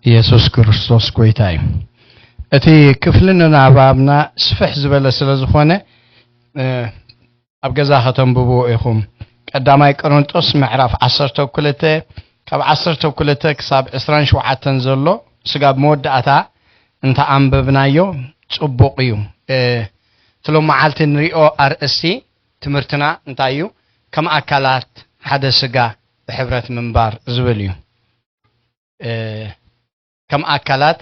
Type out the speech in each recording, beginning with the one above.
ኢየሱስ ክርስቶስ ጎይታ እዩ። እቲ ክፍሊ ንናባብና ስፍሕ ዝበለ ስለ ዝኾነ፣ እ፣ ኣብ ገዛ ከተንብብዎ ኢኹም። ቀዳማይ ቆሮንጦስ ምዕራፍ ዓሰርተ ክልተ፣ ካብ ዓሰርተ ክልተ ክሳብ ዕስራን ሸውዓተን ዘሎ ስጋብ መወዳእታ እንተ ኣንበብናዮ ጽቡቕ እዩ። እ፣ እቲ ሎመዓልቲ ንሪኦ ኣርእስቲ ትምህርትና እንታይ እዩ? ከም ኣካላት ሓደ ስጋ ብሕብረት ምንባር ዝብል እዩ። እ፣ ከም ኣካላት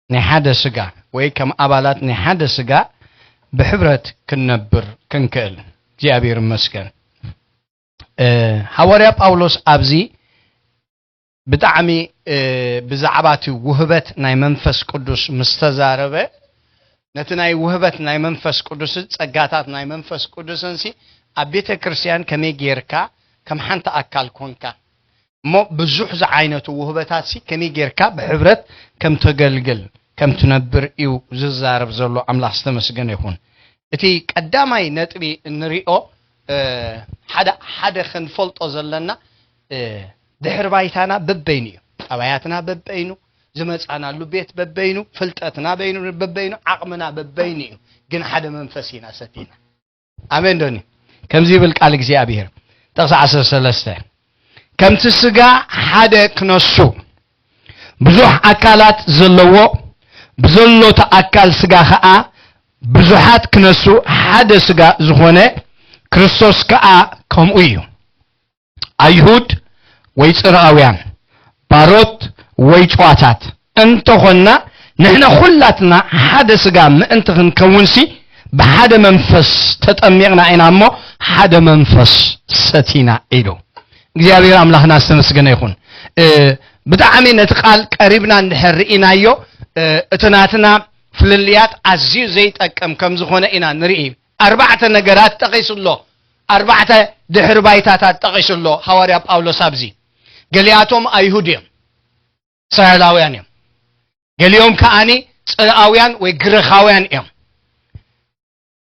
ናይ ሓደ ስጋ ወይ ከም ኣባላት ናይ ሓደ ስጋ ብሕብረት ክንነብር ክንክእል እግዚኣብሔር ይመስገን። እ፣ ሃዋርያ ጳውሎስ ኣብዚ ብጣዕሚ፣ እ፣ ብዛዕባ እቲ ውህበት ናይ መንፈስ ቅዱስ ምስ ተዛረበ፣ ነቲ ናይ ውህበት ናይ መንፈስ ቅዱስን ጸጋታት ናይ መንፈስ ቅዱስንሲ ኣብ ቤተ ክርስቲያን ከመይ ጌርካ ከም ሓንቲ ኣካል ኮንካ፣ እሞ ብዙሕ ዝዓይነቱ ውህበታትሲ ከመይ ጌርካ ብሕብረት ከም ተገልግል፣ ከም ትነብር እዩ ዝዛረብ ዘሎ። ኣምላኽ ዝተመስገነ ይኹን። እቲ ቀዳማይ ነጥቢ እንሪኦ፣ እ፣ ሓደ፣ ሓደ ክንፈልጦ ዘለና፣ እ፣ ድሕሪ ባይታና በበይኑ እዩ። ጠባያትና በበይኑ፣ ዝመጻናሉ ቤት በበይኑ፣ ፍልጠትና በይኑ፣ በበይኑ፣ ዓቕምና በበይኑ እዩ። ግን ሓደ መንፈስ ኢና ሰቲና። ኣሜን ዶኒ? ከምዚ ይብል ቃል እግዚኣብሔር፣ ጥቕሲ ዓሰርተ ሰለስተ፣ "ከምቲ ስጋ ሓደ ክነሱ ብዙሕ ኣካላት ዘለዎ፣ ብዘሎ እቲ ኣካል ስጋ ኸኣ ብዙሓት ክነሱ ሓደ ስጋ ዝኾነ ክርስቶስ ከኣ ከምኡ እዩ። ኣይሁድ ወይ ጽርኣውያን፣ ባሮት ወይ ጨዋታት እንተኾንና፣ ንሕና ኹላትና ሓደ ስጋ ምእንቲ ክንከውንሲ፣ ብሓደ መንፈስ ተጠሚቕና ኢና እሞ፣ ሓደ መንፈስ ሰቲና" ኢሉ። እግዚኣብሔር ኣምላኽና ዝተመስገነ ይኹን። እ፣ ብጣዕሚ ነቲ ቃል ቀሪብና እንድሕር ርኢናዮ፣ እ፣ እቲ ናትና ፍልልያት ኣዝዩ ዘይጠቅም ከም ዝኾነ ኢና ንርኢ። ኣርባዕተ ነገራት ጠቒሱ ኣሎ። ኣርባዕተ ድሕሪ ባይታታት ጠቒሱ ኣሎ ሃዋርያ ጳውሎስ ኣብዚ። ገሊኣቶም ኣይሁድ እዮም፣ እስራኤላውያን እዮም። ገሊኦም ከኣኒ ጽርኣውያን ወይ ግሪኻውያን እዮም።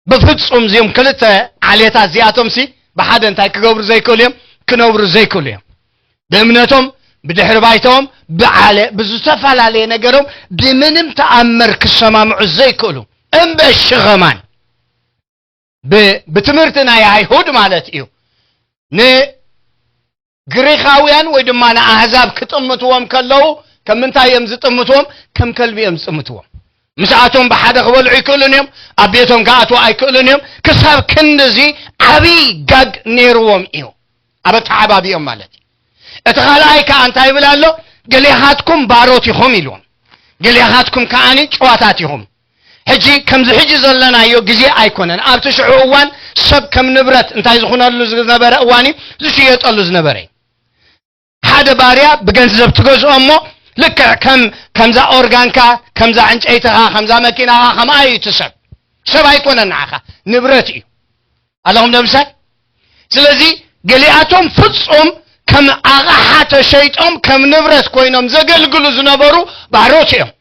ብፍጹም እዚኦም ክልተ ዓሌታት እዚኣቶምሲ ብሓደ እንታይ ክገብሩ ዘይክእሉ እዮም? ክነብሩ ዘይክእሉ እዮም። ብእምነቶም፣ ብድሕሪ ባይታኦም፣ ብዓለ-፣ ብዝተፈላለየ ነገሮም ብምንም ተኣምር ክሰማምዑ ዘይክእሉ። እምበሺ ኸማን ብ-፣ ብትምህርቲ ናይ ኣይሁድ ማለት እዩ። ንግሪኻውያን ወይ ድማ ንኣህዛብ ክጥምትዎም ከለዉ፣ ከም ምንታይ እዮም ዝጥምትዎም? ከም ከልቢ እዮም ዝጥምትዎም። ምስኣቶም ብሓደ ክበልዑ ኣይክእሉን እዮም፣ ኣብ ቤቶም ክኣትዉ ኣይክእሉን እዮም። ክሳብ ክንድዚ ዓብዪ ጋግ ነይርዎም እዩ፣ ኣብ ኣተዓባቢኦም ማለት እዩ። እቲ ካልኣይ ከኣ እንታይ ይብል ኣሎ? "ገሊኻትኩም ባሮት ኢኹም" ኢልዎም። "ገሊኻትኩም ከኣኒ ጨዋታት ኢኹም።" ሕጂ ከምዚ ሕጂ ዘለናዮ ግዜ ኣይኮነን። ኣብቲ ሽዑ እዋን ሰብ ከም ንብረት እንታይ ዝኾነሉ ዝነበረ እዋን እዩ፣ ዝሽየጠሉ ዝነበረ እዩ። ሓደ ባርያ ብገንዘብ ትገዝኦ እሞ፣ ልክዕ ከም፣ ከምዛ ኦርጋንካ፣ ከምዛ ዕንጨይትኻ፣ ከምዛ መኪናኻ፣ ከምኣ እዩ እቲ ሰብ። ሰብ ኣይኮነን ንዓኻ፣ ንብረት እዩ። ኣለኹም ዶ ምሳይ? ስለዚ ገሊኣቶም ፍጹም ከም ኣቕሓ ተሸይጦም ከም ንብረት ኮይኖም ዘገልግሉ ዝነበሩ ባሮት እዮም።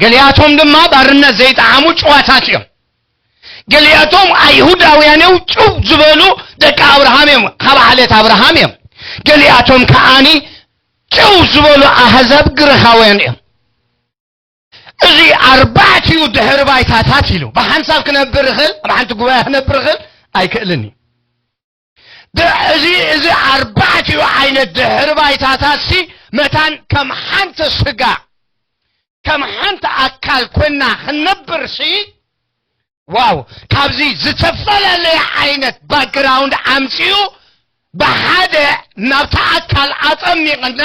ገሊኣቶም ድማ ባርነት ዘይጠዓሙ ጭዋታት እዮም። ገሊኣቶም ኣይሁዳውያን እዮም፣ ጭው ዝበሉ ደቂ ኣብርሃም እዮም፣ ካብ ዓሌት ኣብርሃም እዮም። ገሊኣቶም ከዓኒ ጭው ዝበሉ ኣህዛብ ግሪኻውያን እዮም። እዚ ኣርባዕቲኡ ድሕሪ ባይታታት ኢሉ ብሓንሳብ ክነብር ይኽእል፣ ኣብ ሓንቲ ጉባኤ ክነብር ይኽእል ኣይክእልን እዩ። ድ-፣ እዚ፣ እዚ ኣርባዕቲኡ ዓይነት ድሕሪ ባይታታትሲ መታን ከም ሓንቲ ስጋ፣ ከም ሓንቲ ኣካል ኮይና ክንነብርሲ፣ ዋው፣ ካብዚ ዝተፈላለየ ዓይነት ባክግራውንድ ኣምጺኡ ብሓደ ናብታ ኣካል ኣጠሚቕና፣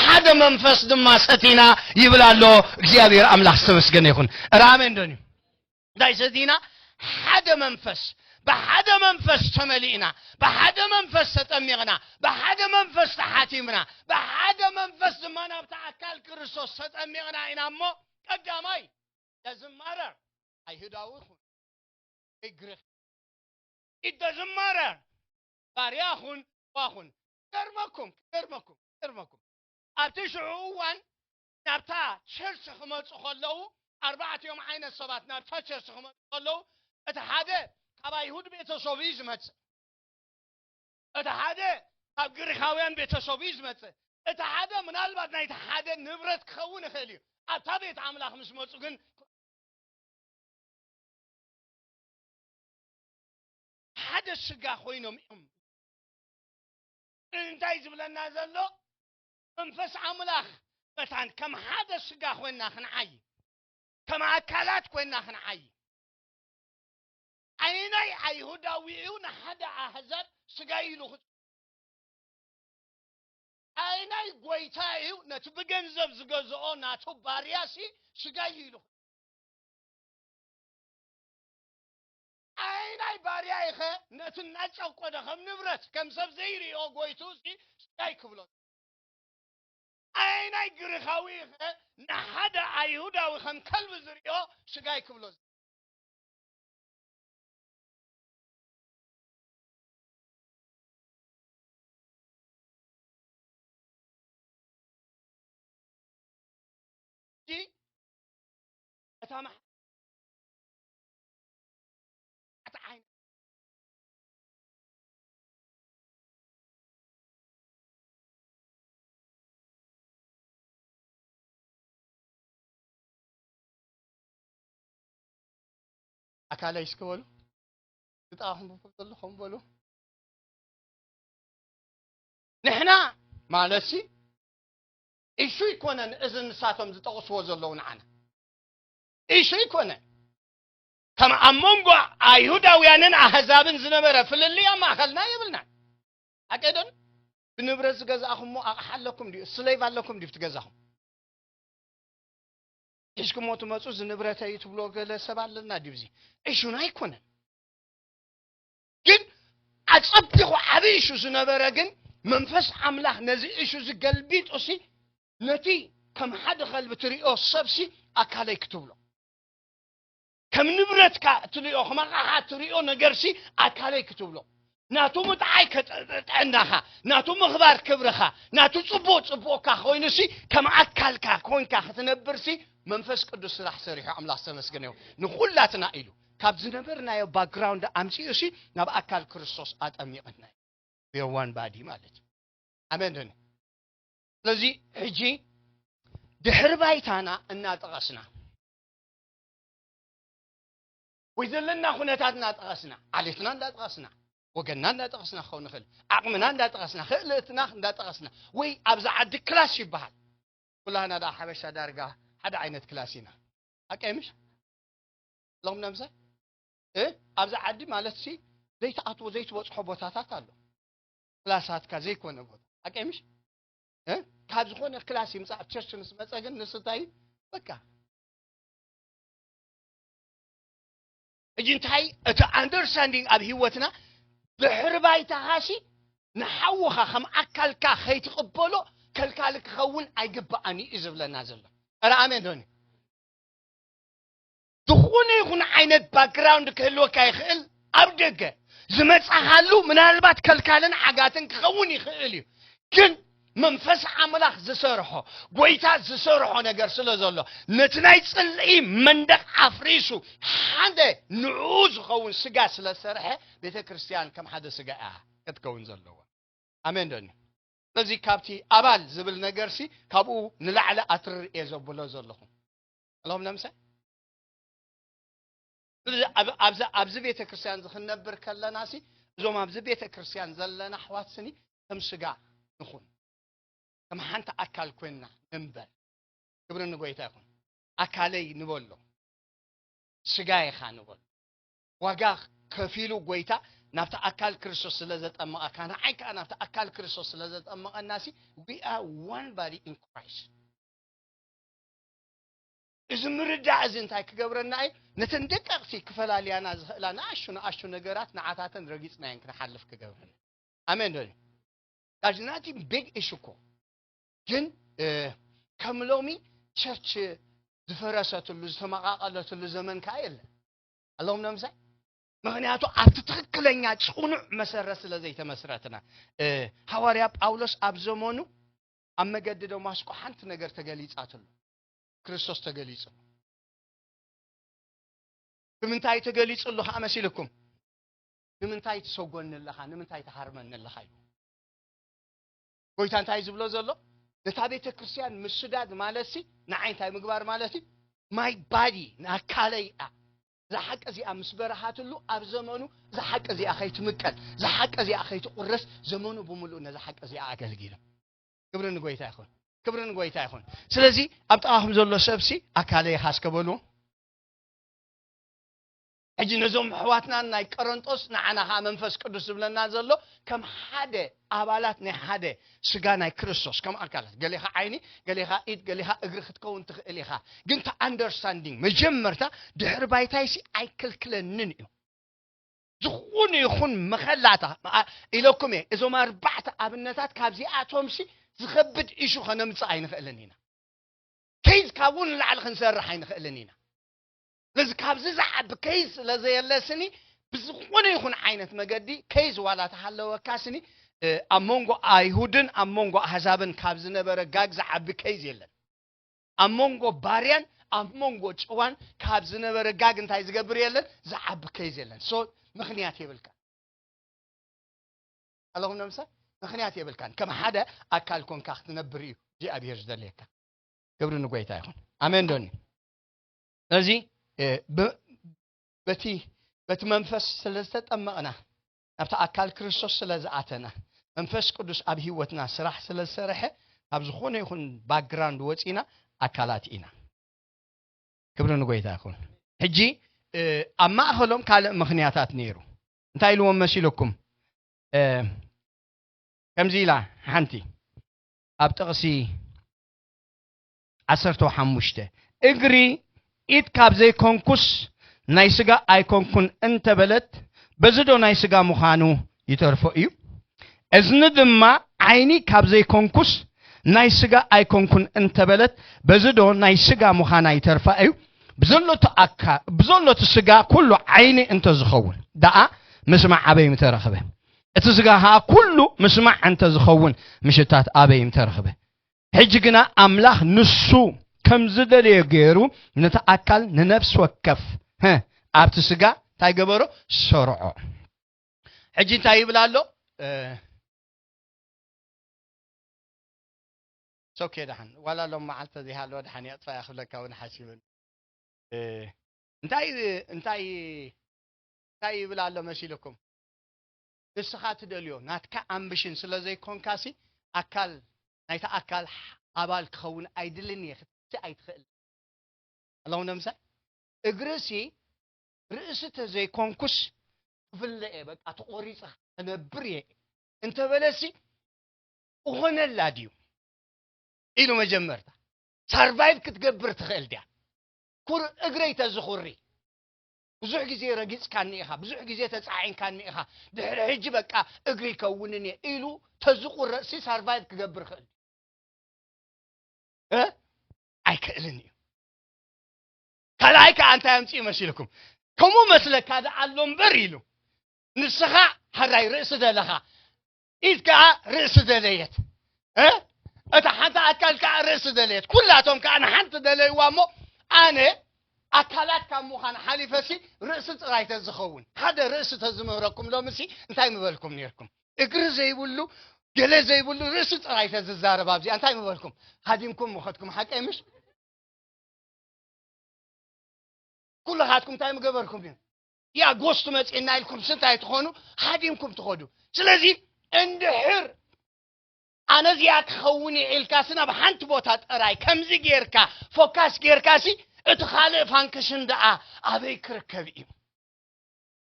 ሓደ መንፈስ ድማ ሰቲና ይብል ኣሎ። እግዚኣብሔር ኣምላኽ ዝተመስገነ ይኹን። ኧረ ኣሜን ዶ እዩ? እንታይ ሰቲና? ሓደ መንፈስ። ብሓደ መንፈስ ተመሊእና፣ ብሓደ መንፈስ ተጠሚቕና፣ ብሓደ መንፈስ ተሓቲምና፣ ብሓደ መንፈስ ድማ ናብታ ኣካል ክርስቶስ ተጠሚቕና ኢና እሞ፣ ቀዳማይ፣ it doesn't matter ኣይሁዳዊ ይኹን ወይ ግሪኽ፣ it doesn't matter ባርያ ኹን ዋ ኹን። ገርመኩም፣ ገርመኩም፣ ገርመኩም። ኣብቲ ሽዑ እዋን ናብታ ቸርች ክመጹ ከለዉ፣ ኣርባዕቲኦም ዓይነት ሰባት ናብታ ቸርች ክመጹ ከለዉ፣ እቲ ሓደ ካብ ኣይሁድ ቤተሰብ እዩ ዝመጽእ፣ እቲ ሓደ ካብ ግሪኻውያን ቤተሰብ እዩ ዝመጽእ፣ እቲ ሓደ ምናልባት ናይቲ ሓደ ንብረት ክኸውን ይኽእል እዩ። ኣብታ ቤት ኣምላኽ ምስ መጹ ግን ሓደ ስጋ ኮይኖም እዮም። እንታይ ዝብለና ዘሎ? መንፈስ ኣምላኽ መታን ከም ሓደ ስጋ ኮይንና ክንዓይ፣ ከም ኣካላት ኮይንና ክንዓይ። ኣይናይ ኣይሁዳዊ እዩ ንሓደ ኣህዛብ ስጋ ኢሉ ክጽ-፣ ኣይናይ ጎይታ እዩ ነቲ ብገንዘብ ዝገዝኦ ናቱ ባርያሲ ስጋ እዩ ኢሉ። ኣይናይ ባርያ ኢኸ ነቲ እናጨቆደ ከም ንብረት ከም ሰብ ዘይርእዮ ጎይቱ ሲ ስጋይ ክብሎ። ኣይናይ ግሪኻዊ ኢኸ ንሓደ ኣይሁዳዊ ከም ከልቢ ዝርእዮ ስጋይ ክብሎ። እታ መሓ-፣ እታ ዓይኒ ኣካለይ እስኪ በሉ። ክጣኹም ዘለኹም በሉ። ንሕና ማለት ሲ ኢሹ ይኮነን። እዚ ንሳቶም ዝጠቕስዎ ዘለዉ ንዓና ኢሹ ይኮነን። ከም ኣብ መንጎ ኣይሁዳውያንን ኣህዛብን ዝነበረ ፍልልይ ኣብ ማእኸልና የብልናን። ኣቀደን ብንብረት ዝገዛእኹሞ ኣቕሓ ኣለኩም ድዩ? ስሌቭ ኣለኩም ድዩ? ትገዛኹም ሒዝኩሞ ትመጹ፣ እዚ ንብረተይ እዩ ትብሎ ገለ ሰብ ኣለና ድዩ? እዚ እሹን ኣይኮነን። ግን ኣጸቢቑ ዓቢ እሹ ዝነበረ ግን መንፈስ ኣምላኽ ነዚ እሹ ዝገልቢጡ ሲ ነቲ ከም ሓደ ከልቢ ትሪኦ ሰብሲ ኣካለይ ክትብሎ። ከም ንብረትካ እትሪኦ፣ ከም ኣቕሓ እትሪኦ ነገርሲ ኣካለይ ክትብሎ። ናቱ ምጥዓይ ከጥ-፣ ጥዕናኻ፣ ናቱ ምኽባር ክብርኻ፣ ናቱ ጽቡቕ ጽቡቕካ ኮይኑሲ ከም ኣካልካ ኮንካ ክትነብርሲ መንፈስ ቅዱስ ስራሕ ሰሪሑ ኣምላኽ ዝተመስገነ ይኹን። ንኹላትና ኢሉ ካብ ዝነበርናዮ ባክግራውንድ ኣምጺኡሲ ናብ ኣካል ክርስቶስ ኣጠሚቐና እዩ። We are one body ማለት እዩ። ኣሜን ዶ? ስለዚ ሕጂ ድሕሪ ባይታና እናጠቐስና ወይ ዘለና ኩነታት እናጠቐስና፣ ዓሌትና እንዳጠቐስና፣ ወገንና እንዳጠቐስና ክኸውን ንኽእል፣ ዓቕምና እንዳጠቐስና፣ ክእለትና እንዳጠቐስና፣ ወይ ኣብዚ ዓዲ ክላስ ይበሃል። ኩላህና ደኣ ሓበሻ ዳርጋ ሓደ ዓይነት ክላስ ኢና። ሓቀይ ምሽ? ሎም ነምሰ? እ? ኣብዚ ዓዲ ማለት ሲ ዘይትኣትዎ ዘይትበጽሖ ቦታታት ኣሎ። ክላሳትካ ዘይኮነ ቦታ። ሓቀይ ምሽ? እ? ካብ ዝኾነ ክላስ ይምጻእ፣ ኣብ ቸርች ምስ መጸ ግን ንሱ እንታይ እዩ? በቃ። ሕጂ እንታይ እቲ ኣንደርስታንዲንግ ኣብ ህይወትና ድሕሪ ባይታኻሲ ንሓውኻ ከም ኣካልካ ከይትቕበሎ ከልካሊ ክኸውን ኣይግባኣን እዩ ዝብለና ዘሎ። ኧረ ኣሜን ዶኒ። ዝኾነ ይኹን ዓይነት ባክግራውንድ ክህልወካ ይኽእል። ኣብ ደገ ዝመጻኻሉ ምናልባት ከልካልን ዓጋትን ክኸውን ይኽእል እዩ። ግን መንፈስ ኣምላኽ ዝሰርሖ፣ ጎይታ ዝሰርሖ ነገር ስለ ዘሎ፣ ነቲ ናይ ጽልኢ መንደቕ ኣፍሪሱ ሓደ ንዕኡ ዝኸውን ስጋ ስለ ዝሰርሐ፣ ቤተ ክርስቲያን ከም ሓደ ስጋ እያ ክትከውን ዘለዋ። ኣሜን ዶ? ስለዚ ካብቲ ኣባል ዝብል ነገርሲ ካብኡ ንላዕሊ ኣትርር እየ ዘብሎ ዘለኹ። ኣለኹም ነምሰ? ስለዚ ኣብ-፣ ኣብዚ፣ ኣብዚ ቤተ ክርስቲያን እዚ ክንነብር ከለና ሲ፣ እዞም ኣብዚ ቤተ ክርስቲያን ዘለና ኣሕዋት ስኒ ከም ስጋ ንኹን፣ ከም ሓንቲ ኣካል ኮይንና ንንበር። ክብሪ ንጎይታ ይኹን። ኣካለይ ንበሎ፣ ስጋ ኢኻ ንበሎ። ዋጋ ከፊሉ ጎይታ ናብቲ ኣካል ክርስቶስ ስለ ዘጠመቐካ፣ ንዓይ ከኣ ናብቲ ኣካል ክርስቶስ ስለ ዘጠመቐና ሲ፣ we are one body in Christ። እዚ ምርዳእ እዚ እንታይ ክገብረና እዩ? ነተን ደቀቕቲ ክፈላልያና ዝኽእላ ንኣሽቱ ንኣሽቱ ነገራት ንዓታተን ረጊጽናየን ክንሓልፍ ክገብረና። ኣሜን ዶ? That's not a big issue እኮ። ግን፣ እ፣ ከም ሎሚ ቸርች ዝፈረሰትሉ፣ ዝተመቓቐለትሉ ዘመን ከኣ የለን። ኣለኹም ነምሳይ? ምኽንያቱ ኣብቲ ትኽክለኛ ጽኑዕ መሰረት ስለ ዘይተመስረትና። እ፣ ሃዋርያ ጳውሎስ ኣብ ዘመኑ ኣብ መገዲ ደማስቆ ሓንቲ ነገር ተገሊጻትሉ። ክርስቶስ ተገሊጹ። ብምንታይ ተገሊጹ ኣሎ ከኣ መሲልኩም? ንምንታይ ትሰጎኒ ኣለኻ? ንምንታይ ትሃርመኒ ኣለኻ? ኢሉ። ጎይታ እንታይ ዝብሎ ዘሎ? ነታ ቤተ ክርስቲያን ምስዳድ ማለት ሲ ንዓይ እንታይ ምግባር ማለት እዩ? My body፣ ንኣካለይ እያ። እዛ ሓቂ እዚኣ ምስ በረሃትሉ ኣብ ዘመኑ እዛ ሓቂ እዚኣ ከይትምቀል፣ እዛ ሓቂ እዚኣ ከይትቁረስ ዘመኑ ብምሉእ ነዛ ሓቂ እዚኣ ኣገልጊሉ። ክብሪ ንጎይታ ይኹን። ክብሪ ንጎይታ ይኹን። ስለዚ ኣብ ጥቓኹም ዘሎ ሰብሲ ኣካለይ ኢኻ እስከ በልዎ። ሕጂ ነዞም ኣሕዋትናን ናይ ቀረንጦስ ንዓና ኸዓ መንፈስ ቅዱስ ዝብለና ዘሎ ከም ሓደ ኣባላት ናይ ሓደ ስጋ ናይ ክርስቶስ ከም ኣካላት ገሌኻ ዓይኒ ገሌኻ ኢድ ገሌኻ እግሪ ክትከውን ትኽእል ኢኻ። ግን እቲ ኣንደርስታንዲንግ መጀመርታ ድሕሪ ባይታይሲ ኣይክልክለንን እዩ። ዝኾነ ይኹን መኸላእታ ኢለኩም እየ። እዞም ኣርባዕተ ኣብነታት ካብዚኣቶምሲ ዝኸብድ ኢሹ ከነምፅእ ኣይንኽእልን ኢና። ኬዝ ካብኡ ንላዕሊ ክንሰርሕ ኣይንኽእልን ኢና። ስለዚ ካብዚ ዝዓቢ ኬዝ ስለ ዘየለስኒ ብዝኾነ ይኹን ዓይነት መገዲ ኬዝ ዋላ ተሃለወካስኒ ኣብ መንጎ ኣይሁድን ኣብ መንጎ ኣህዛብን ካብ ዝነበረ ጋግ ዝዓቢ ኬዝ የለን። ኣብ መንጎ ባርያን ኣብ መንጎ ጭዋን ካብ ዝነበረ ጋግ እንታይ ዝገብር የለን፣ ዝዓቢ ኬዝ የለን። ሶ ምኽንያት የብልካ ኣለኹም ነምሳ ምኽንያት የብልካን። ከም ሓደ ኣካል ኮንካ ክትነብር እዩ እግዚኣብሔር ዝደልየካ። ክብሪ ንጎይታ ይኹን። ኣሜን ዶኒ። ስለዚ በቲ በቲ መንፈስ ስለ ዝተጠመቕና ናብቲ ኣካል ክርስቶስ ስለ ዝኣተና መንፈስ ቅዱስ ኣብ ህይወትና ስራሕ ስለ ዝሰርሐ ካብ ዝኾነ ይኹን ባክግራውንድ ወፂና ኣካላት ኢና። ክብሪ ንጎይታ ይኹን። ሕጂ ኣብ ማእኸሎም ካልእ ምኽንያታት ነይሩ። እንታይ ኢልዎም መሲልኩም? ከምዚ ኢላ ሓንቲ ኣብ ጥቕሲ ዓሰርተ ሓሙሽተ፣ እግሪ ኢድ ካብ ዘይኮንኩስ ናይ ስጋ ኣይኮንኩን እንተበለት በዚ ዶ ናይ ስጋ ምዃኑ ይተርፎ እዩ? እዝኒ ድማ ዓይኒ ካብ ዘይኮንኩስ ናይ ስጋ ኣይኮንኩን እንተበለት በዚ ዶ ናይ ስጋ ምዃና ይተርፋ እዩ? ብዘሎ እቲ ኣካ- ብዘሎ እቲ ስጋ ኩሉ ዓይኒ እንተዝኸውን ደኣ ምስማዕ ኣበይ ምተረኽበ? እቲ ስጋ ኸኣ ኩሉ ምስማዕ እንተዝኸውን ምሽታት ኣበይ ምተረኽበ? ሕጂ ግና ኣምላኽ ንሱ ከም ዝደለዮ ገይሩ ነቲ ኣካል ንነፍሲ ወከፍ ኣብቲ ስጋ እንታይ ገበሮ? ሰርዖ። ሕጂ እንታይ ይብል ኣሎ? ሶኬ ደሓን ዋላ ሎም መዓልተ ዘይሃለወ ደሓን የጥፋያ ክብለካ እውን ሓሲብን እንታይ እንታይ እንታይ ይብል ኣሎ መሲልኩም? ንስኻ ትደልዮ ናትካ ኣምብሽን ስለ ዘይኮንካሲ ኣካል ናይቲ ኣካል ኣባል ክኸውን ኣይድልን እየ ክትሲ ኣይትኽእል ኣለኹም ነምሳ እግርሲ ርእሲ ተዘይኮንኩስ ክፍለ እየ በቃ ተቆሪፀ ክነብር እየ እንተበለሲ እኾነላ ድዩ ኢሉ መጀመርታ ሳርቫይቭ ክትገብር ትኽእል ድያ? ኩር እግረይ ተዝኹሪ ብዙሕ ግዜ ረጊፅካኒ ኢኻ፣ ብዙሕ ግዜ ተፃዒንካኒ ኢኻ፣ ድሕሪ ሕጂ በቃ እግሪ ይከውንን እየ ኢሉ ተዝቁረፅሲ ሳርቫይቭ ክገብር ይኽእል እ ኣይክእልን እዩ። ካልኣይ ከዓ እንታይ ኣምፅኡ መሲልኩም? ከምኡ መስለካ ደኣ ኣሎ እምበር ኢሉ ንስኻ ሕራይ ርእሲ ደለኻ ኢድ ከዓ ርእሲ ደለየት እ እታ ሓንቲ ኣካል ከዓ ርእሲ ደለየት ኩላቶም ከዓ ንሓንቲ ደለይዋ እሞ ኣነ ኣካላት ካብ ምዃን ሓሊፈሲ ርእሲ ጥራይ ተዝኸውን ሓደ ርእሲ ተዝምህረኩም ሎምሲ እንታይ ምበልኩም ነርኩም እግሪ ዘይብሉ ገለ ዘይብሉ ርእሲ ጥራይ ተዝዛረብ ኣብዚኣ እንታይ ምበልኩም ሃዲምኩም ምኸድኩም ሓቀይ ምሽ ኩልኻትኩም እንታይ ምገበርኩም እዩ ያ ጎስት መፂእና ኢልኩም ስንታይ ትኾኑ ሃዲምኩም ትኸዱ ስለዚ እንድሕር ኣነ እዚኣ ክኸውን እየ ኢልካሲ ናብ ሓንቲ ቦታ ጥራይ ከምዚ ጌርካ ፎካስ ጌርካሲ እቲ ካልእ ፋንክሽን ደኣ ኣበይ ክርከብ እዩ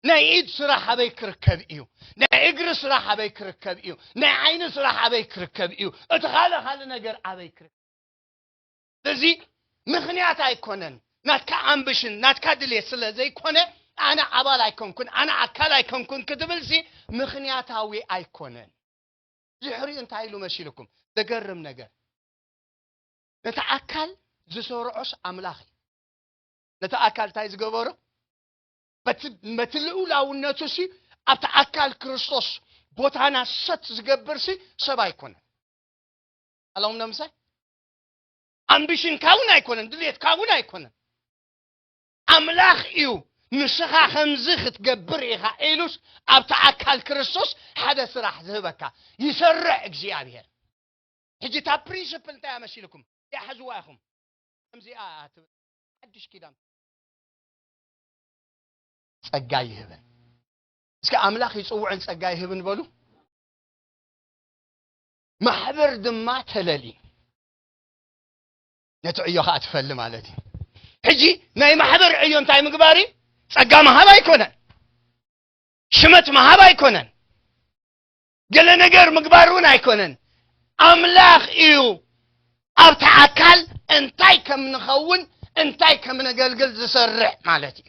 ናይ ኢድ ስራሕ ኣበይ ክርከብ እዩ ናይ እግሪ ስራሕ ኣበይ ክርከብ እዩ ናይ ዓይኒ ስራሕ ኣበይ ክርከብ እዩ እቲ ካልእ ካልእ ነገር ኣበይ ክርከብ እዚ ምኽንያት ኣይኮነን ናትካ ኣምብሽን ናትካ ድልየት ስለ ዘይኮነ ኣነ ኣባል ኣይኮንኩን ኣነ ኣካል ኣይኮንኩን ክትብልሲ ምኽንያታዊ ኣይኮነን ድሕሪኡ እንታይ ኢሉ መሲልኩም ዘገርም ነገር ነቲ ኣካል ዝሰርዖስ ኣምላኽ እዩ ነቲ ኣካል እንታይ ዝገበሮ በቲ ልኡላውነቱ ሲ ኣብቲ ኣካል ክርስቶስ ቦታና ሰት ዝገብር ሲ ሰብ ኣይኮነን ኣለኹም ነምሳይ ኣምቢሽንካ እውን ኣይኮነን ድልየትካ እውን ኣይኮነን ኣምላኽ እዩ ንስኻ ከምዚ ክትገብር ኢኻ ኢሉስ ኣብቲ ኣካል ክርስቶስ ሓደ ስራሕ ዝህበካ ይሰርዕ እግዚኣብሔር ሕጂ እታ ፕሪንስፕል እንታይ እያ መሲልኩም? እዚኣ ሓዝዋ ኢኹም። ከምዚኣ እያ ትብል። ሓድሽ ኪዳን ጸጋ ይህበን። እስከ ኣምላኽ ይጽውዕን ጸጋ ይህብን በሉ። ማሕበር ድማ ተለሊ። ነቲ ዕዮ ኸዓ ትፈሊ ማለት እዩ። ሕጂ ናይ ማሕበር ዕዮ እንታይ ምግባር እዩ? ጸጋ ምሃብ ኣይኮነን። ሽመት ምሃብ ኣይኮነን። ገለ ነገር ምግባር እውን ኣይኮነን። ኣምላኽ እዩ ኣብቲ ኣካል እንታይ ከም ንኸውን፣ እንታይ ከም ነገልግል ዝሰርሕ ማለት እዩ።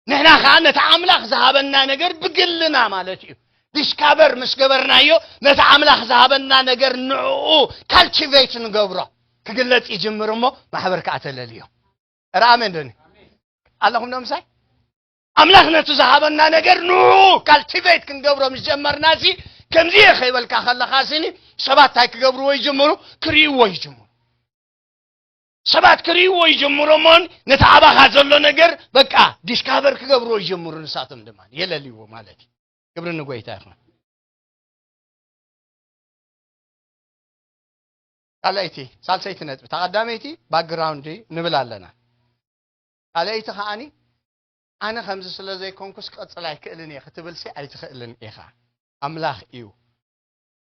ንሕና ኸዓ ነቲ ኣምላኽ ዝሃበና ነገር ብግልና ማለት እዩ። ዲስካቨር ምስ ገበርናዮ ነቲ ኣምላኽ ዝሃበና ነገር ንዕኡ ካልቲቬት ንገብሮ። ክግለጽ ይጅምር እሞ ማሕበር ከኣ ተለልዮ። ኧረ ኣሜን ዶኒ? ኣለኹም ዶ ምሳይ? ኣምላኽ ነቲ ዝሃበና ነገር ንዕኡ ካልቲቬት ክንገብሮ ምስ ጀመርና ሲ፣ ከምዚ እየ ከይበልካ ከለኻ ስኒ ሰባት እንታይ ክገብርዎ ይጅምሩ? ክርእይዎ ይጅምሩ። ሰባት ክርእይዎ ይጅምሩ እሞን ነቲ ኣባኻ ዘሎ ነገር በቃ ዲስካቨር ክገብርዎ ይጅምሩ። ንሳቶም ድማ የለልይዎ ማለት እዩ። ክብሪ ንጎይታ ይኹን። ካልኣይቲ፣ ሳልሰይቲ ነጥቢ፣ እታ ቀዳመይቲ ባክግራውንድ ንብል ኣለና። ካልኣይቲ ከዓኒ ኣነ ከምዚ ስለ ዘይኮንኩስ ክቕጽል ኣይክእልን እየ ክትብልሲ ኣይትኽእልን ኢኻ። ኣምላኽ እዩ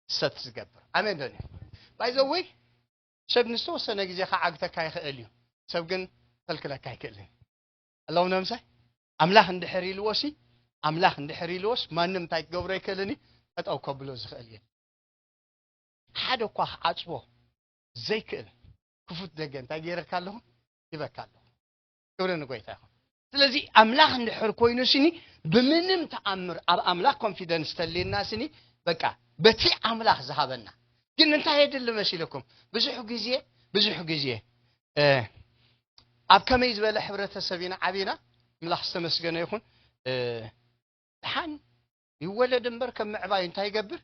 ሰት ዝገብር። ኣሜን ዶ? ባይ ዘ ወይ ሰብ ንዝተወሰነ ግዜ ክዓግተካ ይኽእል እዩ። ሰብ ግን ከልክለካ ኣይክእልን። ኣለኹም ዶ ምሳይ? ኣምላኽ እንድሕር ኢልዎሲ፣ ኣምላኽ እንድሕር ኢልዎስ ማንም እንታይ ክገብሮ ኣይክእልን እዩ። ጠጠው ከብሎ ዝኽእል የለን። ሓደ እኳ ክዓጽዎ ዘይክእል ክፉት ደገ እንታይ ገይረካ ኣለኹ? ሂበካ ኣለኹ። ክብሪ ንጎይታ ይኹን። ስለዚ ኣምላኽ እንድሕር ኮይኑ ስኒ ብምንም ተኣምር ኣብ ኣምላኽ ኮንፊደንስ ተልየና ስኒ በቃ በቲ ኣምላኽ ዝሃበና። ግን እንታይ የድሊ መሲለኩም? ብዙሕ ግዜ፣ ብዙሕ ግዜ፣ እ፣ ኣብ ከመይ ዝበለ ሕብረተሰብ ኢና ዓቢና? ኣምላኽ ዝተመስገነ ይኹን። እ፣ ደሓን ይወለድ እምበር ከም ምዕባዩ እንታይ ይገብር?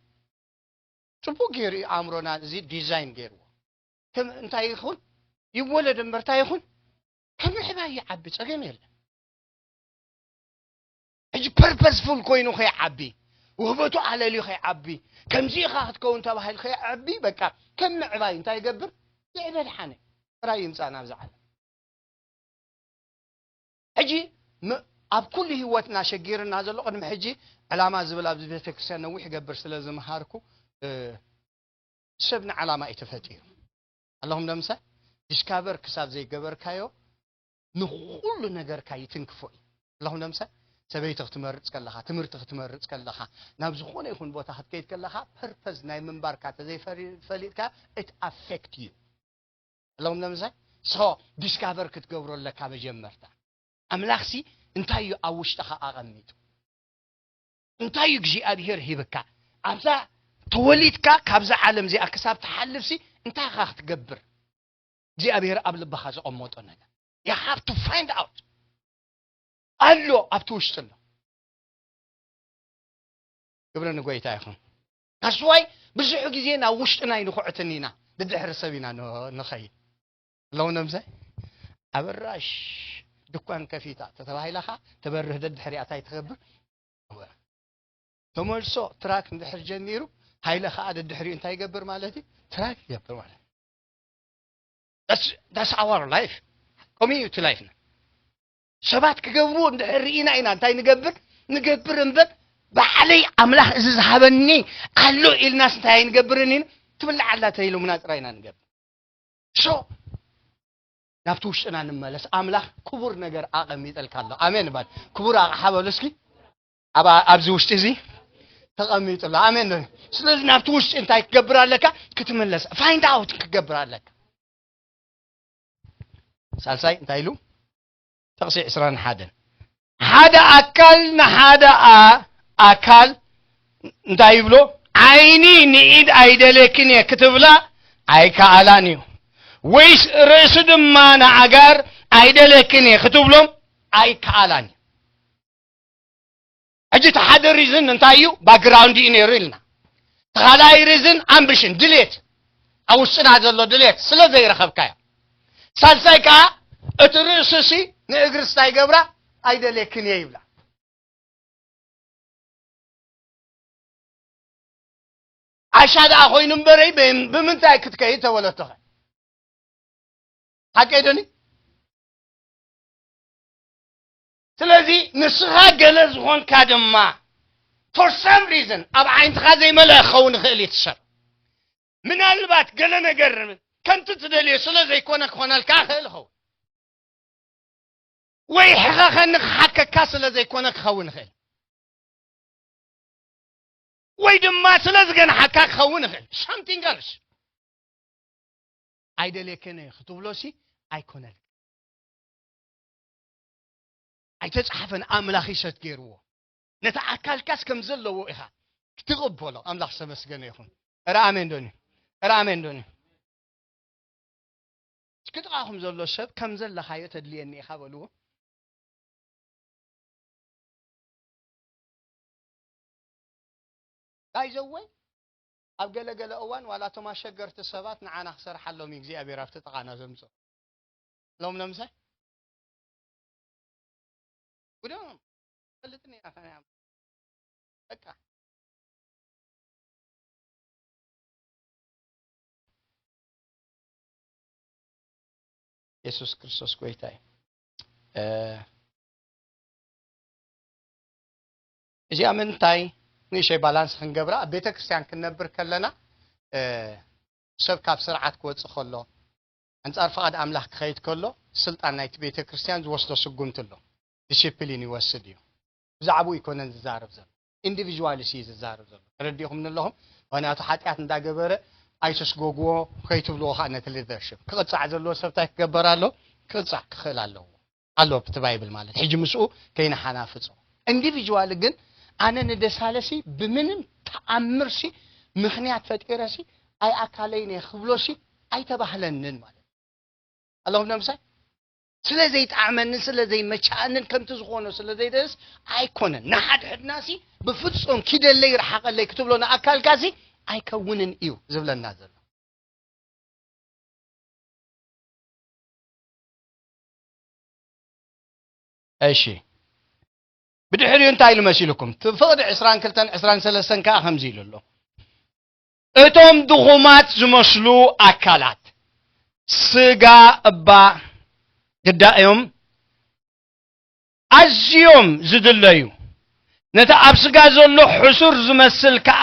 ጽቡቕ ገይሩ እዩ ኣእምሮና እዚ ዲዛይን ገይርዎ። ከም እንታይ ይኹን ይወለድ እምበር እንታይ ይኹን ከም ምዕባይ ይዓቢ፣ ጸገም የለን። ሕጂ ፐርፐስፉል ኮይኑ ከይዓቢ፣ ውህበቱ ኣለልዩ ከይዓቢ፣ ከምዚ ኢኻ ክትከውን ተባሂሉ ከይዓቢ፣ በቃ ከም ምዕባይ እንታይ ይገብር? ይዕበ ደሓነ። ጥራይ ይምጻእ ናብዚ ዓለም። ሕጂ ም-፣ ኣብ ኩሉ ህይወትና ሸጊርና ዘሎ ቅድሚ ሕጂ ዕላማ ዝብል ኣብዚ ቤተክርስትያን ነዊሕ ይገብር ስለ ዝመሃርኩ፣ እ፣ ሰብ ንዓላማ እዩ ተፈጢሩ። ኣለኹም ዶ ምሳይ? ዲስካቨር ክሳብ ዘይገበርካዮ ንኹሉ ነገርካ ይትንክፎ እዩ። ኣለኹም ዶ ምሳይ? ሰበይቲ ክትመርጽ ከለኻ፣ ትምህርቲ ክትመርጽ ከለኻ፣ ናብ ዝኾነ ይኹን ቦታ ክትከይድ ከለኻ፣ ፐርፐዝ ናይ ምንባርካ ተዘይፈሊጥካ፣ it affect you። ኣለኹም ዶ ምሳይ? ሶ ዲስካቨር ክትገብሮ ኣለካ መጀመርታ። ኣምላኽሲ እንታይ እዩ ኣብ ውሽጥኻ ኣቐሚጡ? እንታይ እዩ እግዚኣብሄር ሂብካ? ኣብዛ ተወሊድካ ካብዛ ዓለም እዚኣ ክሳብ ትሓልፍሲ እንታይ ኢኻ ክትገብር? እግዚኣብሄር ኣብ ልብኻ ዘቐመጦ ነገር። You have to find out። ኣሎ፣ ኣብቲ ውሽጢ ኣሎ። ክብሪ ንጎይታ ይኹን። That's why ብዙሕ ግዜ ናብ ውሽጥና ኣይንኹዕትን ኢና፣ ድድሕሪ ሰብ ኢና ን-፣ ንኸይድ። ኣለዉ ነምሰ ኣበራሽ ድኳን ከፊታ ተተባሂላ ኸዓ ተበርህ ደድሕሪኣ እንታይ ትኸብር? ተመልሶ ትራክ እንድሕር ጀሚሩ፣ ሃይለ ኸዓ ደድሕሪኡ እንታይ ይገብር ማለት እዩ? ትራክ ይገብር ማለት እዩ። That's, that's our life. ኮምዩ እቲ ላይፍና። ሰባት ክገብርዎ እንድሕር ርኢና ኢና እንታይ ንገብር? ንገብር እምበር፣ ባዕለይ ኣምላኽ እዚ ዝሃበኒ ኣሎ ኢልናስ እንታይ ኣይንገብርን ኢና? ትብላዕ ኣላ ተይሉምና ጥራይ ኢና ንገብር። ሶ፣ ናብቲ ውሽጥና ንመለስ። ኣምላኽ ክቡር ነገር ኣቐሚጠልካ ኣሎ። ኣሜን በል። ክቡር ኣቕሓ በሉ እስኪ። ኣብ፣ ኣብዚ ውሽጢ እዚ ተቐሚጡ ኣሎ። ኣሜን በል። ስለዚ ናብቲ ውሽጢ እንታይ ክገብር ኣለካ? ክትምለስ። ፋይንድ ኣውት ክገብር ኣለካ። ሳልሳይ እንታይ ኢሉ? ጥቕሲ ዕስራን ሓደን። ሓደ ኣካል ንሓደ ኣ-፣ ኣካል እንታይ ይብሎ? ዓይኒ ንኢድ ኣይደልየክን እየ ክትብላ ኣይከኣላን እዩ። ወይስ ርእሲ ድማ ንኣጋር ኣይደልየክን እየ ክትብሎም ኣይከኣላን እዩ። ሕጂ እቲ ሓደ ሪዝን እንታይ እዩ? ባክግራውንድ እዩ ነይሩ ኢልና። እቲ ካልኣይ ሪዝን ኣምቢሽን፣ ድሌት፣ ኣብ ውሽጥና ዘሎ ድሌት ስለ ዘይረኸብካዮ። ሳልሳይ ከዓ እቲ ርእስሲ ንእግርስ እንታይ ይገብራ? ኣይደልየክን እየ ይብላ። ዓሻ ደኣ ኮይኑ እምበረይ፣ ብ-፣ ብምንታይ ክትከይድ ተበለቶኸ? ሓቀይ ዶኒ? ስለዚ ንስኻ ገለ ዝኾንካ ድማ፣ for some reason፣ ኣብ ዓይንትኻ ዘይመልአ ክኸውን ይኽእል እዩ እቲ ሰብ። ምናልባት ገለ ነገር ከምቲ ትደልዮ ስለ ዘይኮነ ክኾነልካ ይኽእል ይኸውን። ወይ ሕኸኸኒ ክሓከካ ስለ ዘይኮነ ክኸውን ይኽእል። ወይ ድማ ስለ ዝገንሓካ ክኸውን ይኽእል። Something else። ኣይደልየክን እየ ክትብሎ ሲ ኣይኮነልካ። ኣይተጻሕፈን፣ ኣምላኽ ይሰት ገይርዎ። ነቲ ኣካልካስ ከም ዘለዎ ኢኻ ክትቕበሎ። ኣምላኽ ዝተመስገነ ይኹን። እረ ኣሜን ዶኒ? እረ ኣሜን ዶኒ? እስኪ ጥቓኹም ዘሎ ሰብ ከም ዘለኻዮ ተድልየኒ ኢኻ በልዎ። By the way፣ ኣብ ገለ ገለ እዋን ዋላ እቶም ኣሸገርቲ ሰባት ንዓና ክሰርሓሎም እዩ እግዚኣብሔር ኣብቲ ጥቓና ዘምጽኦ። ሎም ነምሳይ ጉዶም ፈልጥኒ ኢና ከናያ በቃ። የሱስ ክርስቶስ ጎይታ እዩ። እ፣ እዚኣ ምንታይ ንእሽተይ ባላንስ ክንገብራ፣ ኣብ ቤተ ክርስቲያን ክንነብር ከለና፣ እ፣ ሰብ ካብ ስርዓት ክወጽእ ከሎ፣ ኣንጻር ፍቓድ ኣምላኽ ክኸይድ ከሎ፣ ስልጣን ናይቲ ቤተ ክርስቲያን ዝወስዶ ስጉምቲ ኣሎ። ዲሲፕሊን ይወስድ እዩ። ብዛዕባኡ ኣይኮነን ዝዛረብ ዘሎ። ኢንዲቪዥዋልስ እዩ ዝዛረብ ዘሎ። ተረዲእኹምኒ ኣለኹም? ምኽንያቱ ሓጢኣት እንዳገበረ ኣይትስጎግዎ ከይትብልዎ ከዓ ነቲ ሊደርሽፕ። ክቕጻዕ ዘለዎ ሰብ እንታይ ክገበር ኣሎ? ክቕጻዕ ክኽእል ኣለዎ። ኣሎ ኣብቲ ባይብል ማለት። ሕጂ ምስኡ ከይንሓናፍጾ። ኢንዲቪዥዋል ግን ኣነ ንደሳለሲ ብምንም ተኣምርሲ ምኽንያት ፈጢረሲ ኣይ ኣካለይን እየ ክብሎሲ ኣይተባህለንን ማለት። ኣለኹም ነምሳይ? ስለ ዘይጠዓመንን ስለ ዘይመቻኣንን ከምቲ ዝኾኖ ስለ ዘይደልስ ኣይኮነን። ንሓድሕድናሲ ብፍጹም ኪደለይ ይርሓቐለይ ክትብሎ ንኣካልካሲ ኣይከውንን እዩ ዝብለና ዘሎ። እሺ። ብድሕሪኡ እንታይ ኢሉ መሲልኩም? እቲ ፍቕዲ ዕስራን ክልተን ዕስራን ሰለስተን ከኣ ከምዚ ኢሉ ኣሎ። እቶም ድኹማት ዝመስሉ ኣካላት፣ ስጋ እባ ግዳ እዮም ኣዝዮም ዝድለዩ። ነቲ ኣብ ስጋ ዘሎ ሕሱር ዝመስል ከኣ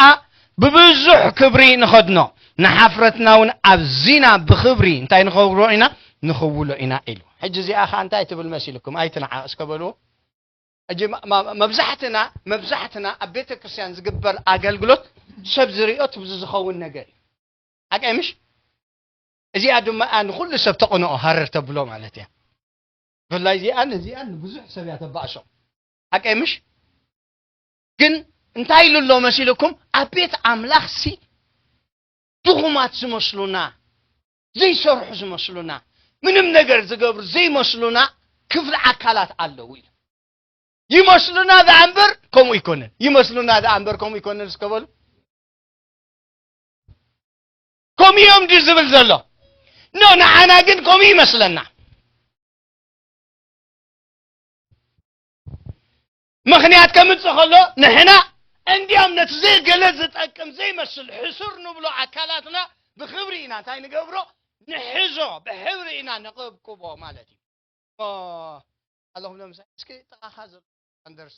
ብብዙሕ ክብሪ ንኸድኖ፣ ንሓፍረትና እውን ኣብዚና ብኽብሪ እንታይ ንኸብሮ ኢና? ንኽውሎ ኢና ኢሉ። ሕጂ እዚኣ ኸኣ እንታይ ትብል መሲልኩም? ኣይትንዓቕ እስከ በልዎ። ሕጂ መ-፣ መ-፣ መብዛሕትና፣ መብዛሕትና ኣብ ቤተ ክርስቲያን ዝግበር ኣገልግሎት ሰብ ዝርእዮ ትብዚ ዝኸውን ነገር እዩ። ሓቀይ ምሽ? እዚኣ ድማ እያ ንኹሉ ሰብ ተቕንኦ ሃረር ተብሎ ማለት እያ። ብፍላይ እዚኣን እዚኣን ንብዙሕ ሰብ እያ ተባእሶ። ሓቀይ ምሽ? ግን እንታይ ኢሉ ኣሎ መሲልኩም? ኣብ ቤት ኣምላኽሲ ድኹማት ዝመስሉና፣ ዘይሰርሑ ዝመስሉና፣ ምንም ነገር ዝገብሩ ዘይመስሉና ክፍሊ ኣካላት ኣለዉ ኢሉ። ይመስሉና ደኣ እምበር ከምኡ ይኮነን። ይመስሉና ደኣ እምበር ከምኡ ይኮነን እስከ በሉ። ከምኡ እዮም ድዩ ዝብል ዘሎ? ኖ፣ ንዓና ግን ከምኡ ይመስለና። ምኽንያት ከምጽእ ከሎ ንሕና እንዲያም ነቲ ዘይገለ ዝጠቅም ዘይመስል ሕሱር ንብሎ ኣካላትና ብኽብሪ ኢና እንታይ ንገብሮ? ንሕዞ፣ ብሕብሪ ኢና ንቕብቅቦ ማለት እዩ። ኦ፣ ኣለኹም ዶ ምሳይ? እስኪ ጥቓኻ ዘሎ ኣንደርስ።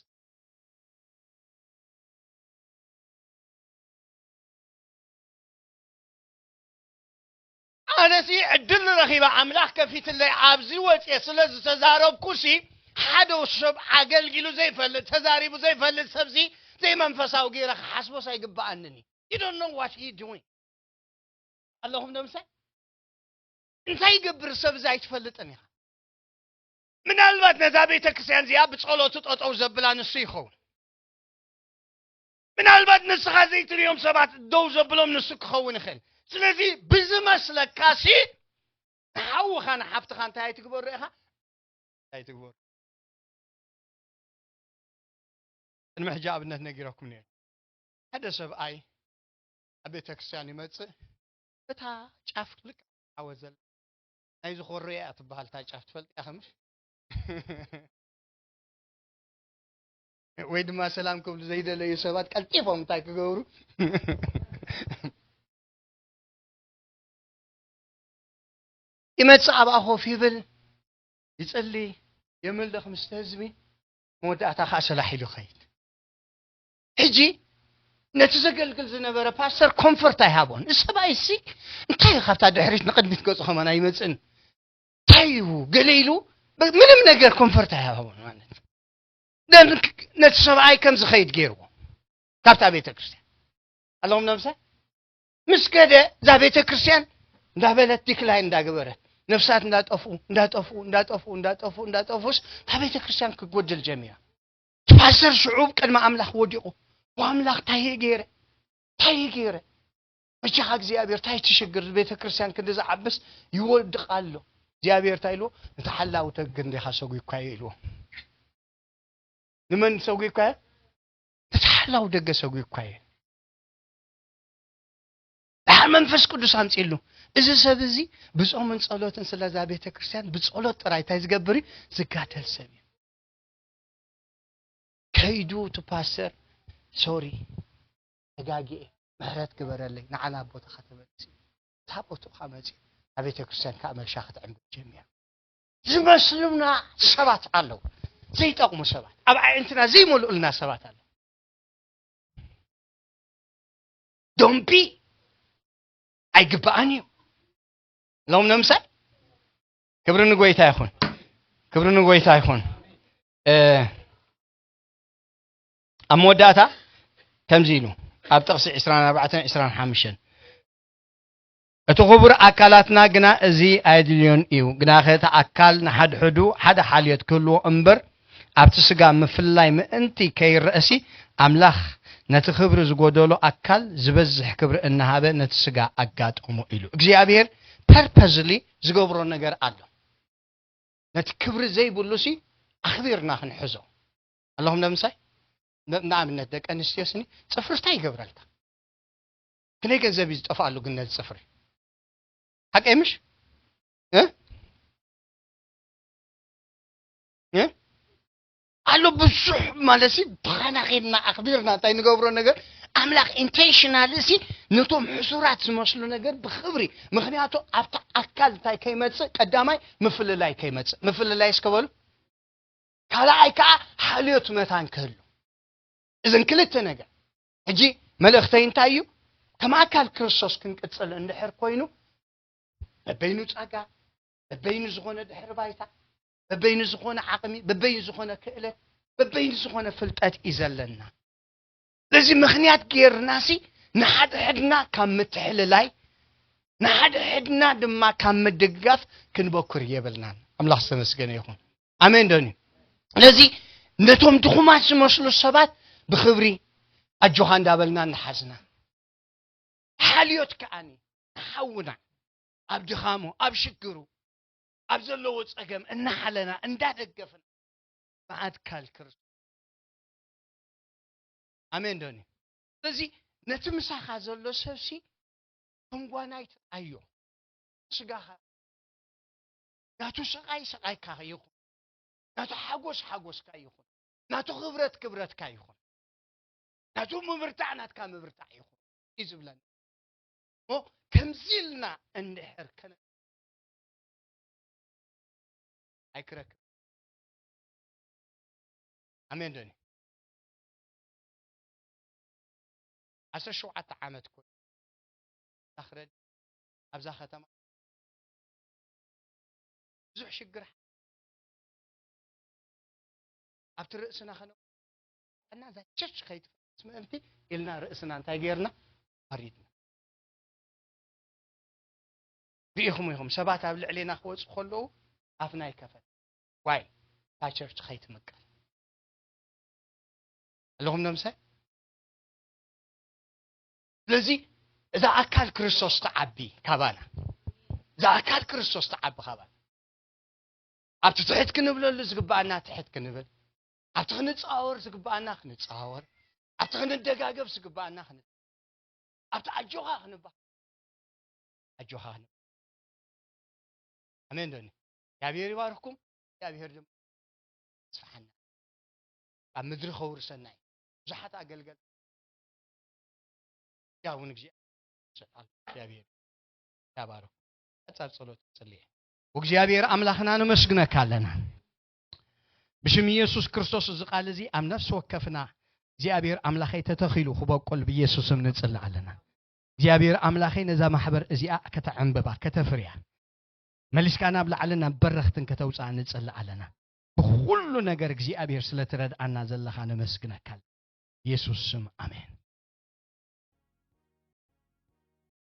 ኣነሲ ዕድል ረኺበ ኣምላኽ ከፊትለይ ኣብዚ ወፅየ ስለ ዝተዛረብኩሲ ሓደ ሰብ ኣገልጊሉ ዘይፈልጥ ተዛሪቡ ዘይፈልጥ ሰብዚ ዘይመንፈሳዊ ገይረ ክሓስቦስ ኣይግበኣንን እዩ። You don't know what he doing ኣለኹም ዶ ምሳይ? እንታይ ይገብር ሰብ እዚ ኣይትፈልጥን ኢኻ። ምናልባት ነዛ ቤተ ክርስቲያን እዚኣ ብጸሎቱ ጠጠው ዘብላ ንሱ ይኸውን። ምናልባት ንስኻ ዘይትርእዮም ሰባት ደው ዘብሎም ንሱ ክኸውን ይኽእል። ስለዚ ብዝመስለካሲ ንሓውኻ ንሓፍትኻ እንታይ ኣይትግበሩ ኢኻ? ኣይትግበሩ። ቅድሚ ሕጂ ኣብነት ነጊረኩም ነይሩ። ሓደ ሰብኣይ ኣብ ቤተ ክርስቲያን ይመጽእ፣ እታ ጫፍ ልክዕ ዓወት ዘላ ናይ ዝኾሮ እያ ትበሃል፣ እታ ጫፍ ትፈልጥ እያ ከምሽ? ወይ ድማ ሰላም ክብሉ ዘይደለዩ ሰባት ቀልጢፎም እንታይ ክገብሩ? ይመጽእ ኣብኣ ኮፍ ይብል፣ ይጽሊ፣ የምልኽ ምስቲ ህዝቢ፣ መወዳእታ ከኣ ሰላሕ ኢሉ ይኸይድ። ሕጂ ነቲ ዘገልግል ዝነበረ ፓስተር ኮንፈርት ኣይሃቦን። እዚ ሰብኣይ እሲ እንታይ እዩ ካብታ ድሕሪት ንቕድሚት ገጹ ከማን ኣይመጽእን? እንታይ እዩ ገለ ኢሉ ምንም ነገር ኮንፈርት ኣይሃቦን ማለት። ግን ነቲ ሰብኣይ ከም ዝኸይድ ገይርዎ ካብታ ቤተ ክርስቲያን። ኣለኹም ነምሳ ምስ ከደ እዛ ቤተ ክርስቲያን እንዳበለት ዲክላይን እንዳገበረት ነፍሳት እንዳጠፍኡ እንዳጠፍኡ እንዳጠፍኡ እንዳጠፍኡ እንዳጠፍኡስ እታ ቤተ ክርስቲያን ክጎድል ጀሚራ። እቲ ፓስተር ሽዑ ቅድሚ ኣምላኽ ወዲቑ፣ "ኦ ኣምላኽ፣ እንታይ እየ ገይረ? እንታይ እየ ገይረ? በጃኻ እግዚኣብሔር፣ እንታይ ትሽግር? ቤተ ክርስቲያን ክንዲ ዝዓብስ ይወድቕ ኣሎ።" እግዚኣብሔር እንታይ ኢልዎ? "ነቲ ሓላዊ ደገ እንዲኻ ሰጒግካዮ" ኢልዎ። ንመን ሰጒግካዮ? ነቲ ሓላዊ ደገ ሰጒግካዮ። ደሓር መንፈስ ቅዱስ ኣምጺእሉ። እዚ ሰብ እዚ ብጾምን ጸሎትን ስለዛ ቤተ ክርስቲያን ብጸሎት ጥራይ እንታይ ዝገብር እዩ? ዝጋደል ሰብ እዩ። ከይዱ እቲ ፓስተር፣ "ሶሪ፣ ተጋጊኤ፣ ምሕረት ግበረለይ፣ ንዓ ናብ ቦታኻ ተመለስ" ኢሉ። እታ ቦታኻ መጺኡ፣ ኣብ ቤተ ክርስቲያን ከኣ መልሻ ክትዕምብል ጀሚራ። ዝመስሉና ሰባት ኣለዉ፣ ዘይጠቕሙ ሰባት፣ ኣብ ኣዒንትና ዘይመልኡልና ሰባት ኣለዉ። ዶምቢ ኣይግባኣን እዩ። ሎም ነምሳይ ክብሪ ንጎይታ ይኹን፣ ክብሪ ንጎይታ ይኹን። እ፣ ኣብ መወዳእታ ከምዚ ኢሉ ኣብ ጥቕሲ ዕስራን ኣርባዕተን ዕስራን ሓሙሽተን፣ "እቲ ክቡር ኣካላትና ግና እዚ ኣየድልዮን እዩ፣ ግናኸ እቲ ኣካል ንሓድሕዱ ሓደ ሓልዮት ክህልዎ እምበር ኣብቲ ስጋ ምፍልላይ ምእንቲ ከይረእሲ ኣምላኽ ነቲ ክብሪ ዝጎደሎ ኣካል ዝበዝሕ ክብሪ እናሃበ ነቲ ስጋ ኣጋጠሞ" ኢሉ። እግዚኣብሔር ፐርፐዝሊ ዝገብሮ ነገር ኣሎ። ነቲ ክብሪ ዘይብሉ ሲ ኣኽቢርና ክንሕዞ። ኣለኹም ነምሳይ? ን-፣ ንኣብነት ደቂ ኣንስትዮ ስኒ ጽፍሪ እንታይ ይገብረልካ? ክንደይ ገንዘብ እዩ ዝጠፍኣሉ ግን ነዚ ጽፍሪ? ሓቀይ ምሽ? እ? እ? ኣሎ ብዙሕ ማለት ሲ ብኻና ኸድና ኣኽቢርና እንታይ ንገብሮ ነገር ኣምላኽ ኢንቴንሽናል ሲ ነቶም ሕሱራት ዝመስሉ ነገር ብኽብሪ፣ ምኽንያቱ ኣብታ ኣካል እንታይ ከይመጽእ፣ ቀዳማይ ምፍልላይ ከይመጽእ። ምፍልላይ እስከ በሉ። ካልኣይ ከኣ ሓልዮት መታን ክህሉ። እዘን ክልተ ነገር። ሕጂ መልእኽተይ እንታይ እዩ? ከም ኣካል ክርስቶስ ክንቅጽል እንድሕር ኮይኑ፣ በበይኑ ጸጋ፣ በበይኑ ዝኾነ ድሕሪ ባይታ፣ በበይኑ ዝኾነ ዓቕሚ፣ በበይኑ ዝኾነ ክእለት፣ በበይኑ ዝኾነ ፍልጠት እዩ ዘለና። ስለዚ ምኽንያት ጌርናሲ ንሓድሕድና ካብ ምትሕልላይ፣ ንሓድሕድና ድማ ካብ ምድጋፍ ክንበኩር የብልናን። ኣምላኽ ዝተመስገነ ይኹን። ኣሜን ዶኒ? ስለዚ ነቶም ድኹማት ዝመስሉ ሰባት ብኽብሪ ኣጆኻ እንዳበልና እናሓዝና፣ ሓልዮት ከኣኒ ንሓውና ኣብ ድኻሙ፣ ኣብ ሽግሩ፣ ኣብ ዘለዎ ጸገም እናሓለና፣ እንዳደገፍና፣ ብኣካል ክርስቶስ። ኣሜን ዶኒ? ስለዚ ነቲ ምሳኻ ዘሎ ሰብሲ ከም ጓናይ ትርኣዮ። ስጋኻ ናቱ ስቓይ ስቓይካ ይኹን፣ ናቱ ሓጎስ ሓጎስካ ይኹን፣ ናቱ ክብረት ክብረትካ ይኹን፣ ናቱ ምብርታዕ ናትካ ምብርታዕ ይኹን እዩ ዝብለና። እሞ ከምዚ ኢልና እንድሕር ከነ-፣ ኣይክረክብ። ኣሜን ዶኒ? ዓሰርተ ሸውዓተ ዓመት ኮይኑ እዛ ክረድ ኣብዛ ከተማ ብዙሕ ሽግር ኣብቲ ርእስና ከነ እና እዛ ቸርች ከይትፈርስ ምእንቲ ኢልና ርእስና እንታይ ጌርና? ፈሪድና። ርኢኹም ኢኹም፣ ሰባት ኣብ ልዕሌና ክወጹ ከለዉ ኣፍና ይከፈት። ዋይ? እታ ቸርች ከይትምቀል ኣለኹም ነምሳይ። ስለዚ እዛ ኣካል ክርስቶስ ትዓቢ ካባና፣ እዛ ኣካል ክርስቶስ ትዓቢ ካባና። ኣብቲ ትሕት ክንብለሉ ዝግባኣና ትሕት ክንብል፣ ኣብቲ ክንጸዋወር ዝግባኣና ክንጸዋወር፣ ኣብቲ ክንደጋገፍ ዝግባኣና ክን-፣ ኣብቲ ኣጆኻ ክንባ-፣ ኣጆኻ ክንባ-፣ ኣሜን ዶኒ? እግዚኣብሔር ይባርኽኩም። እግዚኣብሔር ድማ ስፍሓና ኣብ ምድሪ ከውርሰና እዩ። ብዙሓት ኣገልገል ያ እውን እግዚኣብሔር ይባርክ። ኣጻር ጸሎት ጽልየ። እግዚኣብሔር ኣምላኽና ነመስግነካ ኣለና። ብሽም ኢየሱስ ክርስቶስ እዚ ቃል እዚ ኣብ ነፍሲ ወከፍና እግዚኣብሔር ኣምላኸይ ተተኺሉ ክበቁል ብኢየሱስም ንጽሊ ኣለና። እግዚኣብሔር ኣምላኸይ ነዛ ማሕበር እዚኣ ከተዕንብባ ከተፍርያ መሊስካ ናብ ላዕልን ናብ በረኽትን ከተውፅኣ ንጽሊ ኣለና። ብኩሉ ነገር እግዚኣብሔር ስለ ትረድኣና ዘለኻ ነመስግነካ። ኢየሱስ ስም ኣሜን።